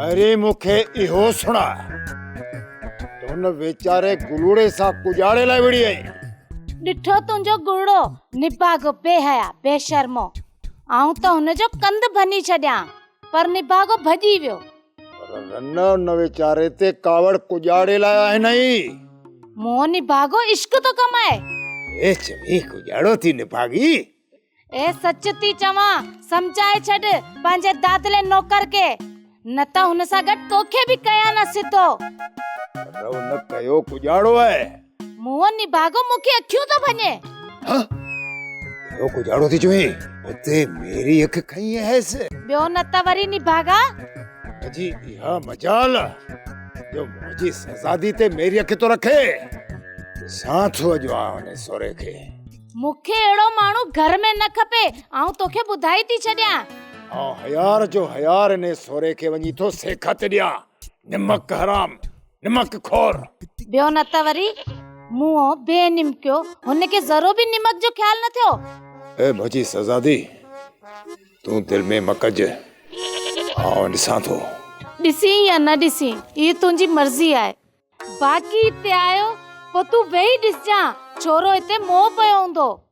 پهرين مون کي اهو سڻاء ته هن ويچاري گلوڙي سان ڪڄاڙي لاء وڙهي آهين؟ ڏٺو تنهنجو گلڙو نڀاڳو بي حيا بي شرمو. آئون ته هن جو ڪنڌ ڀڃي ڇڏيان پر نڀاڳو ڀڄي ويو. پر رن ان ويچاري تي ڪاوڙ ڪڄاڙي لاء آهي نه ئي. مون نڀاڳو عشق ٿو ڪمائي. اي چوي ڪڄاڙو ٿي نڀاڳي. اي سچ ٿي چوان، سمجهائي ڇڏ پنهنجي دادلي نوڪر کي، نه ته هن سان گڏ توکي به ڪيان نه سڌو. پر ان ڪيو ڪڄاڙو آهي. مون نڀاڳو مون کي اکيون ٿو ڀڃي. ها؟ ڪيو ڪڄاڙو ٿي چوين؟ اتي ميري اک کنئي هيس. ٻيو نه ته وري نڀاڳا. جي اها مجال جو منهنجي سزادي تي ميري اک ٿو رکي. ڏسان ٿو اڄ آء ان سوري کي. مون کي اهڙو ماڻهو گهر ۾ نه کپي، آئون توکي ٻڌائي ٿي ڇڏيان. آئون هيار جو هيار انهي سوري کي وڃي ٿو سيکت ڏيان، نمڪ حرام، نمڪ خور. ٻيو نه ته وري منهن بي نمڪيو، هن کي ذرو به نمڪ جو خيال نه ٿيو. اي منهنجي شهزادي، تون دل ۾ مه ڪج، آئون ڏسان ٿو. ڏسين يا نه ڏسين، اهي تنهنجي مرضي آهي. باقي هتي آيو پوء تون ويهي ڏسجان، ڇورو هتي موهه پيو هوندو.